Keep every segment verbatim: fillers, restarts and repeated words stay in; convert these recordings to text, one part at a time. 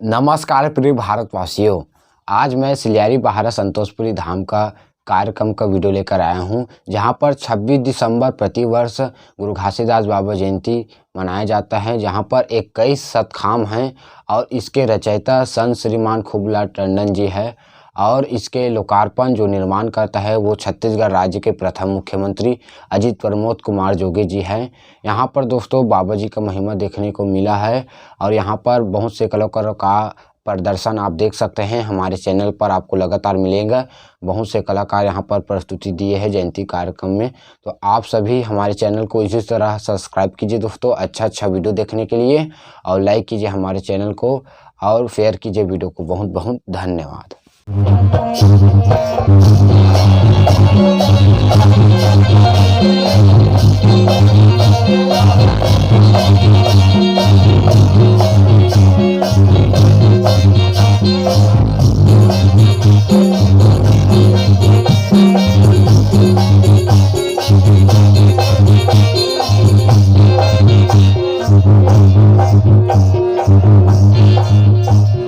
नमस्कार प्रिय भारतवासियों, आज मैं सिलियारी बाहरा संतोषपुरी धाम का कार्यक्रम का वीडियो लेकर आया हूँ, जहाँ पर छब्बीस दिसंबर प्रतिवर्ष गुरु घासीदास बाबा जयंती मनाया जाता है, जहाँ पर इक्कीस सतखाम हैं और इसके रचयिता संत श्रीमान खूबलाल टंडन जी है। और इसके लोकार्पण, जो निर्माण करता है, वो छत्तीसगढ़ राज्य के प्रथम मुख्यमंत्री अजीत प्रमोद कुमार जोगी जी हैं। यहाँ पर दोस्तों, बाबा जी का महिमा देखने को मिला है और यहाँ पर बहुत से कलाकारों का प्रदर्शन आप देख सकते हैं। हमारे चैनल पर आपको लगातार मिलेगा, बहुत से कलाकार यहाँ पर प्रस्तुति दिए हैं जयंती कार्यक्रम में। तो आप सभी हमारे चैनल को इसी तरह सब्सक्राइब कीजिए दोस्तों, अच्छा अच्छा वीडियो देखने के लिए, और लाइक कीजिए हमारे चैनल को और शेयर कीजिए वीडियो को। बहुत बहुत धन्यवाद।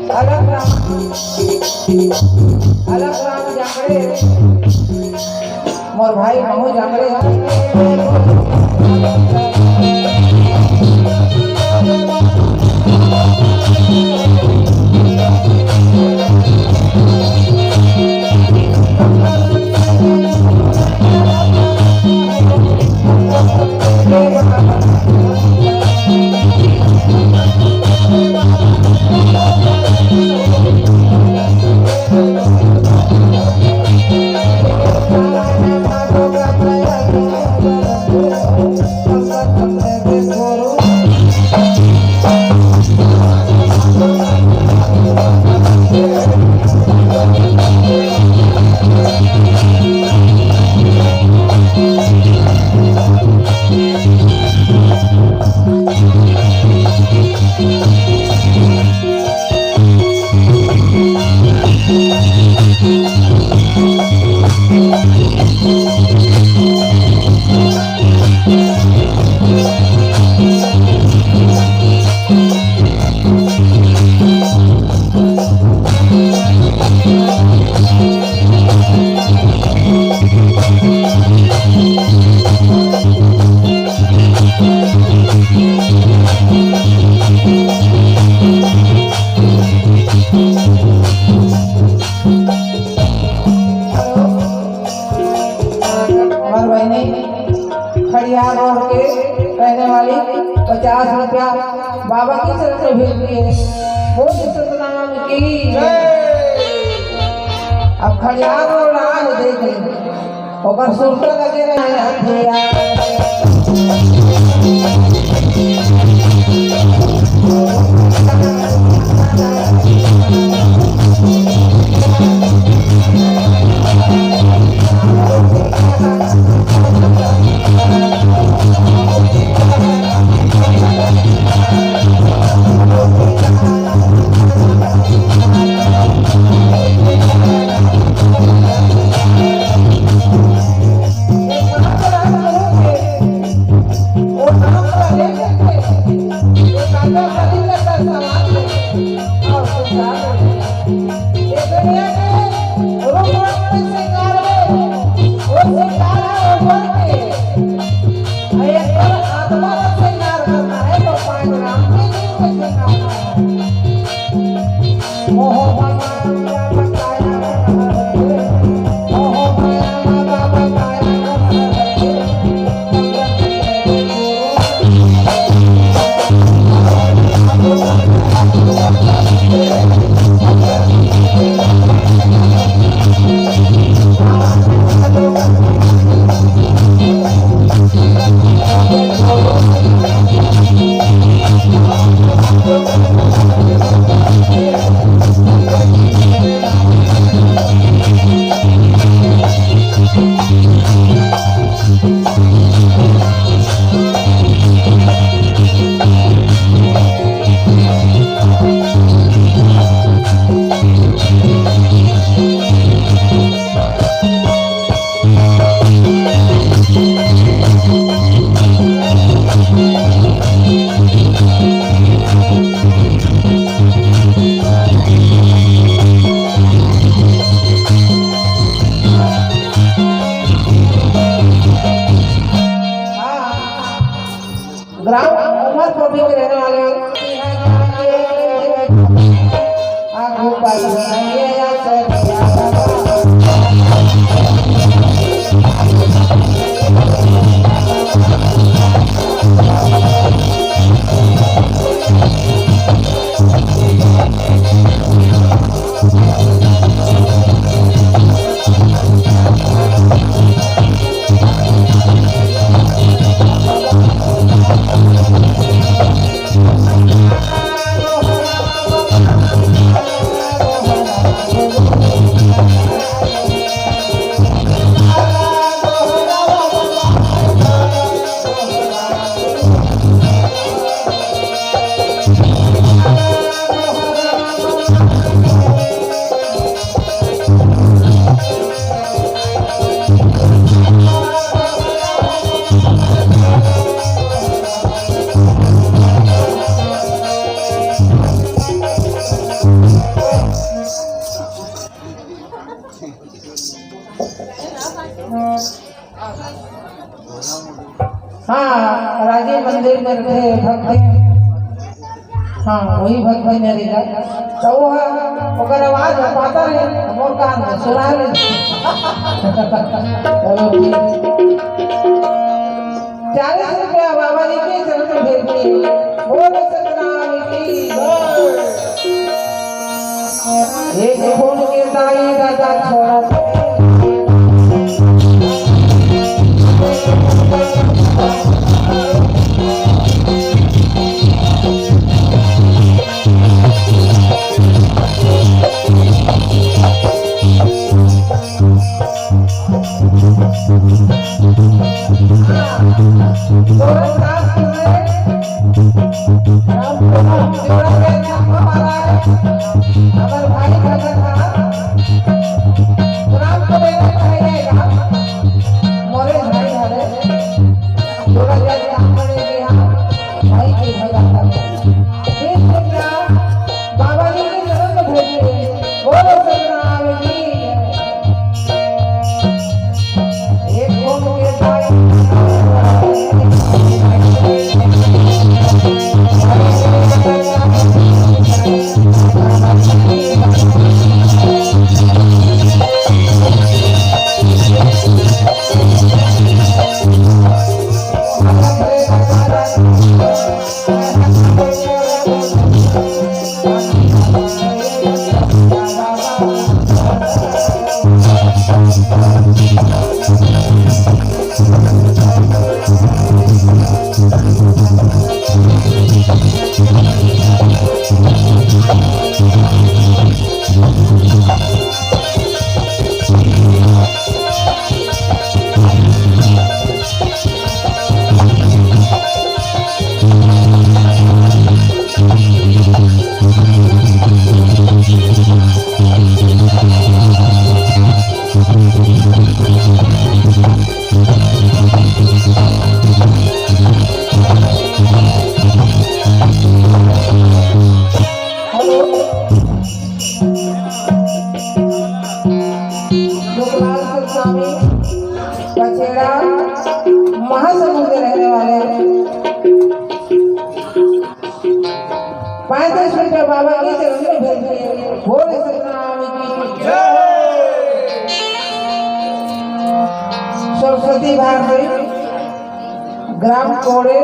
अलग राम, अलग राम जांगड़े, मोर भाई महू जांगड़े। और बहनी, खड़ियार रोड के रहने वाली, पचास रुपया बाबा की तरफ से भेज दिए। बोल सतनाम की। अब खड़ियार रोड आए देखे, ओकर सुरता लगे रहे। हाँ, राजीव मंदिर में रहे भक्ति। हाँ, वही भक्ति में रहेगा। तो वो है, ओकर आवाज ह पाता रहे, मोर कान में सुना रहे। चलो ठीक। चालीस रुपया बाबा जी के चरण में भेज दिए। बोल सतनाम की जय। एक खून के दाई दादा छोड़ा। बाबा जी के जन्म भेजे। बोलो सतनाम की जय। एक ओम के साथ गोपाल स्वामी पचेड़ा महासमुंद के रहने वाले। पैंतीस रुपया बाबा के चरण में भेज दिए। बोले सतनाम की जय। सरस्वती भारती, ग्राम कोड़े।